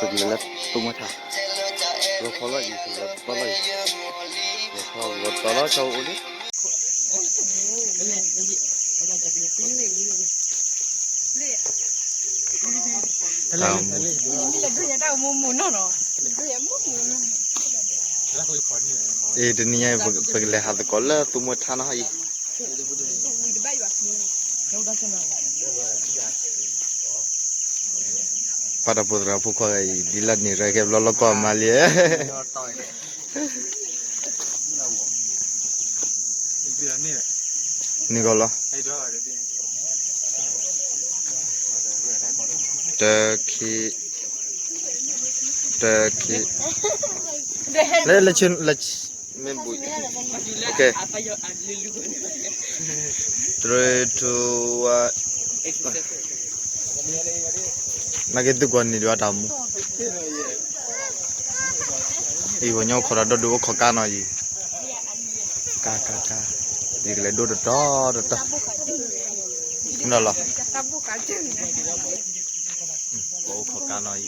ပကလဲၤလၢသူမွဲထါ, လီၤခီလီၤအံၤ လီၤတီလီၤအံၤ, လီၤခီလီၤတီလီၤ ကၠီအိၣ်လံ. အ့ တနံၤညါ ပကလဲၤဟးသကိးလၢသူမွဲထါနီၤအံၤ. ပှၤတၢ်ဖိသရၣ်ဖိခွါဂၤအံၤ ဒ်လၢန့ၣ်ရဲၣ်ကဲဘျီလီၤကီၢ်မၤလံ. န့ၣ်ကီးလီၤ. တၢ်ခံ, တၢ်ခံ, လၢ လၢ မ့ၢ်ဘူး, okay, three, two, one. နာ်က့သုကွၢ်န့ၢ်ဒံးဘၣ်တၢ်မူ, အံၤ ပှၤညီခိးတၢ်ဒီဒူၣ်အိၣ်ခိးကါနီၤအံၤ, ကါ ကါ ကါ, ယကလဲၤဒိတတီၤတတီၤ, ဒီးလီၤ, ပအိၣ်ခိးကါနီၤအံၤ.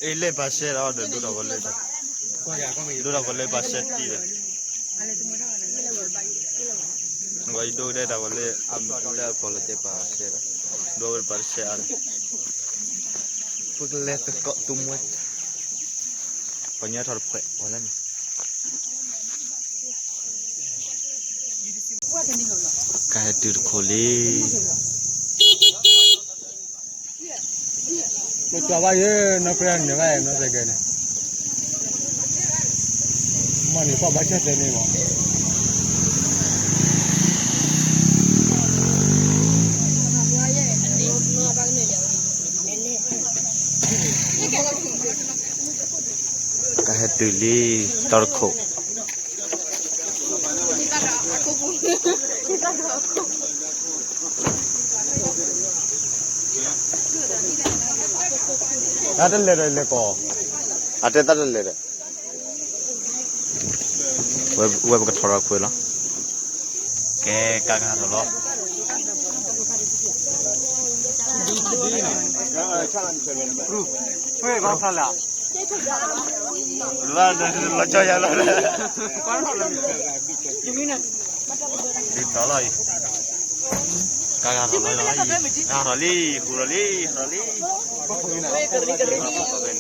အ့ လၢပာ်ရှဲဒီး ဒိတၢ်ဂီၤလၢ, ဒိတၢ်ဂီၤလၢပာ်ရှဲတံၢ်ဒီး, နကယဒိကဒဲတၢ်ဂီၤလၢအမုၢ်လၢအပီၢ်လီၤတဲပာ်ရှဲဒီး, ဒိဝဲပာ်တရှဲအါဒီး, ပကလဲၤသကိးသူမွဲ, ပှၤညီထီၣ်တဖှဲးအီၤလၢန့ၣ်. ကဟဲတုၤတခိၣ်လံ. မ့ၢ်ကွၢ်ဘၣ်ယဲ နီၢ်ကရၢန့ၣ်ဘၣ်နီၢ်စဲးကဲန့ၣ်, မ့ၢ်န့ၣ်ကွၢ်ဘၣ်ဆၣ်တဲန့ၣ်မး. ကဟဲတုၤလံ, တီတခိၣ်. တၢ်တလဲၤဒီးလဲၤကီး, အတဲတၢ်တလဲၤဒီး, ဝဲပကထီၣ်ဒီးခွဲးလီၤ. ကဲ ကါကဟးထီၣ်လီၤ. လီၤကၠီယၤလီၤ, ဒ်သိးလီၤအံၤ, ကါကဟးထီၣ်လီၤ, ကဟးထီၣ်လံ, ဃူထီၣ်လံ, ဟးထီၣ်လံ.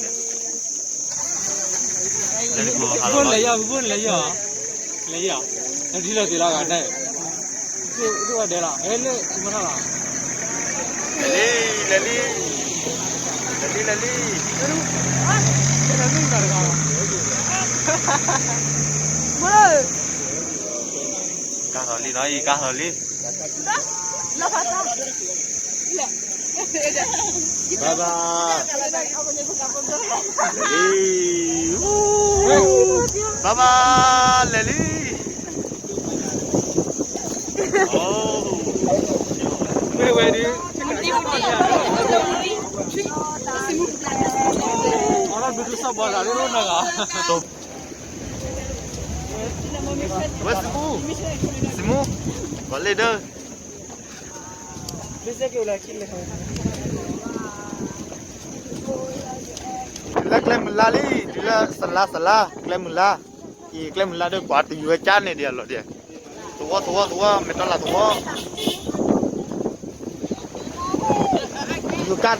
ဘိလဲၤယီၤ, ဘိလဲၤယီၤ, လဲၤယီၤ, ဒ်လဲၤသ့လီၤဂၤဒဲး, ဒ်ဝဲဒဲးလီၤ, ဟဲလၢမထီၣ်လီၤ. လဲၤလံ, လဲၤလံ, လဲၤလံ, လဲၤလံ. ကါထီၣ်လံနီၤအံၤ, ကါထီၣ်လံ. ဘၣ်ဘၣ်, လဲၤလံ, ဘၣ်ဘၣ်, လဲၤလံ. မ့ၢ်ဝဲဒၣ်, အီၣ်ဘျုးဒုးစီၣ်ဘီတၢ်ဒိၣ်ဒိၣ်နဂၤ, ဝဲစမူ, စမူ, ပှၤလ့ၣ်ဒၢ တုၤလၢကျဲမုၢ်လါလံ, တုၤလၢစလါစလါ, ကျဲမုၢ်လါ, အံၤ ကျဲမုၢ်လါဒီး ပှၤတယုၢ်ဝဲကၠါန့ၣ်ဒံးအလီၢ်ဒံး, သဝီသဝီသဝီ, မဲာ်တီလာ်သဝီ, ယုၢ်ကၠါ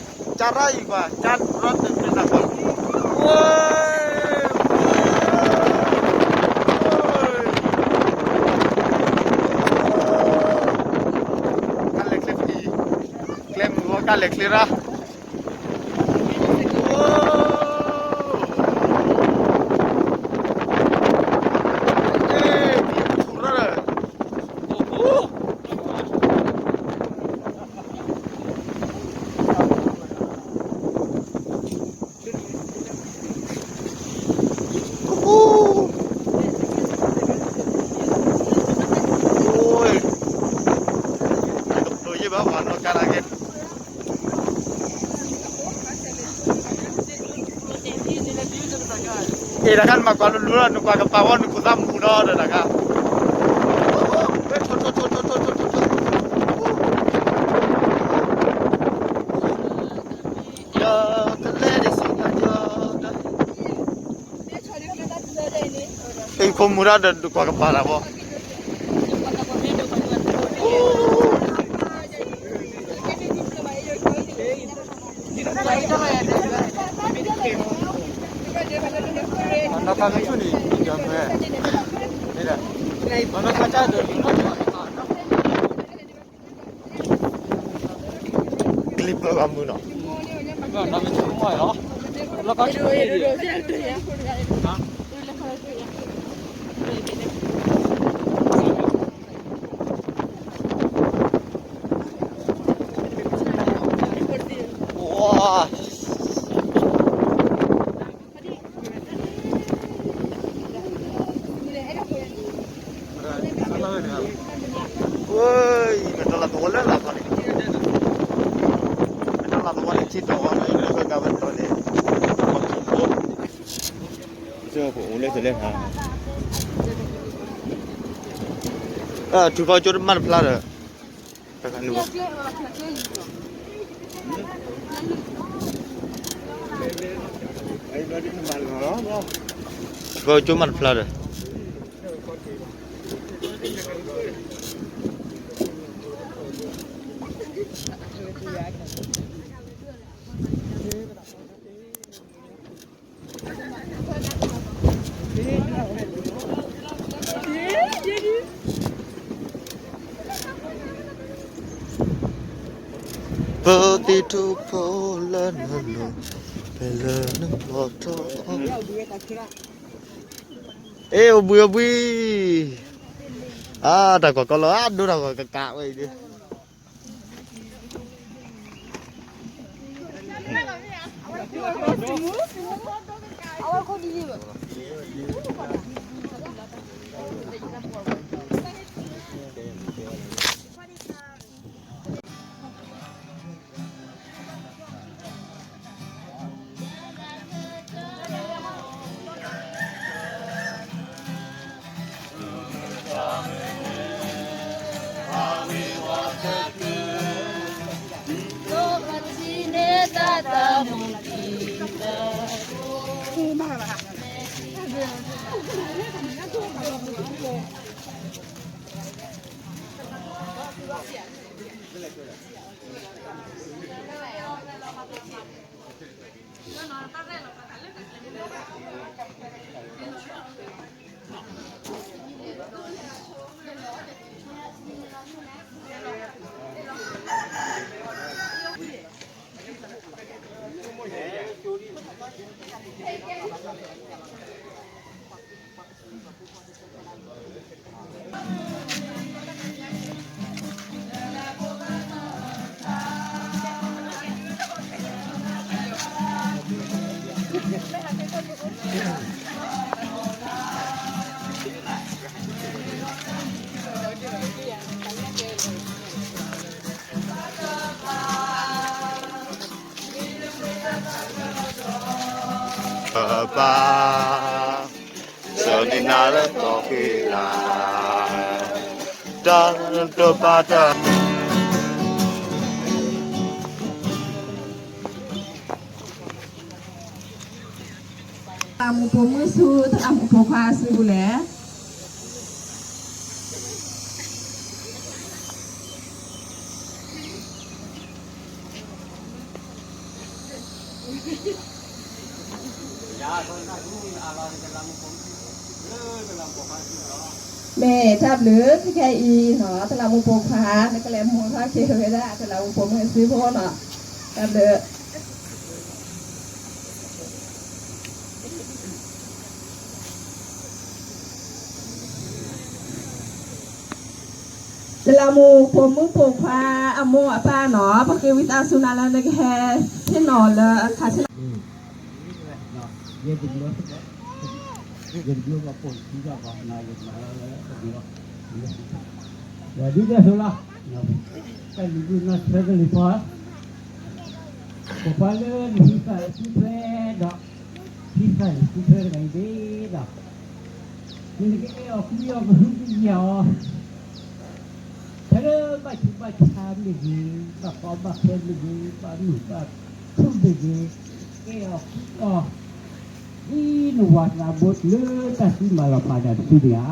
ရၢ်အံၤကွၢ်, ကၠါရၢ်တမ့ၢ်တၢ်ကွၢ်, ဝဲ ကလဲၤချ့, ကျဲမုၢ်ဝီကလဲၤချ့ရၣ်.အ့ၣ် တၢ်ခါနမၤကွၢ်လိၤလိၤလီၤ, နကွၢ်ကပၤဝဲနခိၣ်သးမူနီၤဒီးတၢ်ခါ. ပိာ်မုၣ်တၢ်ဒီးဒုးကွၢ်ကပၤတၢ်ဘီ နီၢ်ခါကဆူၣ်န့ၣ် ယမ့ၢ် နီၢ်ခါကဆူၣ်ဒီး ကလံၤပၢၢ်ဂီၢ်မုၢ်နီၤ ဝဲ မ့ၢ်တၢ်လၢသဝီလၢလၢ်ခီန့ၣ် မ့ၢ်တၢ်လၢသဝီန့ၣ် ထံတီၤဝဲ မ့ၢ်လၢဘၣ်ဝဲတီၤန့ၣ် ထုးဖီကၠိတမၤတဖျါဒီး ထုးဖီကၠိမၤတဖျါဒီး ပသံၣ်ထူဖိလၢနလိၤ ဖဲလၢနလီၤထီၣ် အ့ အိၣ်ဘှံးအိၣ်ဘှံး အါ တၢ်ကွၢ်ကီလီၤ အါ ဒိတၢ်ကွၢ်ကကးဝဲအံၤဒုး ပၢ် ဆၢန့ၢ်နၤလၢကီၢ်ဃံလၤ တၢ်တပာ်တၢ် တလးမူးပိာ်မုၣ်ဆူ တလးမူးပိာ်ခွါအစုပူၤလဲၣ်. မ့ၢ်တၢ်ဘျုး ခဲအံၤနီၤ တလးမူးပိာ်ခွါ နကလဲၤမိၢ်ထီၣ်က့ၤဝဲဒၣ် တလးမူးပိာ်မုၣ်အစုဖိနီၤ တၢ်ဘျုး တလးမူးပိာ်မုၣ်ပိာ်ခွါအမိၢ်အပၢ်နီၤ ပဃ့ဝံသးစူၤနၤလၢနကဟဲဟ့ၣ်နီၤလၢအခါဆ့လီၤ ယဒ်သိးလီၤ တၢ်လုၢ်ဒိၣ်နီၢ်ဆၢကလံၤဖီ ပပှၤလၢနဟံးဃာ်လၢထူၣ်ဖျဲးဒီး ဟံးဃာ်လၢထူၣ်ဖျဲးတဂၤအံၤသ့ၣ်ဒီး နကအဲၣ်အီၤကွံအီၤကဟုကယာ်အီၤ ဖဲလၢဘၣ်ဆူးဘၣ်ဆါမ့ၢ်ဂ့ၤ, ဘၣ်ကီဘၣ်ခဲမ့ၢ်ဂ့ၤ, ဘၣ်မုာ်ဘၣ်ခုၣ်မ့ၢ်ဂ့ၤ, အဲၣ်အီၤကွံအီၤ နဝၤသးဘိလၢတၢ်သံမၤလီၤဖးတၢ်တဖုတဂၤ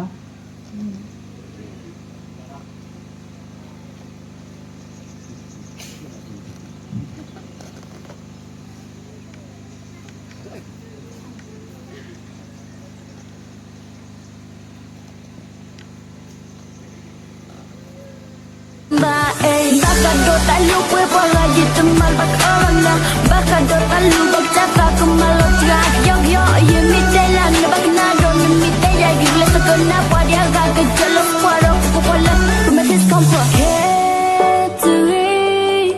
ဘၣ်ဃးဒီးတၢ်လုၢ်ပှ့ၤပှၤဂၤ ယတမၤဘၣ်ကအီၣ်လီၤနၤ, ဘၣ်ဃးဒီးတၢ်လုၢ်ဘၣ်ကစၢ်သးကမၤလီၤတဂၤ ကယီကယီ ယမ့ၢ်တဲလၢနဘၣ်ကနၣ်ဒီး နမ့ၢ်တဲယၤ ယကလဲၤသကိးနၤ ပှၤဒံးအဂၤကကၢလီၤ ပှၤဒီးကပှၤလၢ ကမၤသ့စခီပှၤ ခဲတဂ့ၤ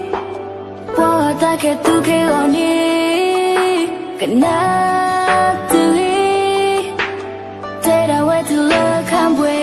ပှၤတၢ်ခဲသူခဲဂီၤန့ၣ် ကနၣ်တဂ့ၤ တဲဒၣ်ဝဲတုၤလၢခါပှဲၤ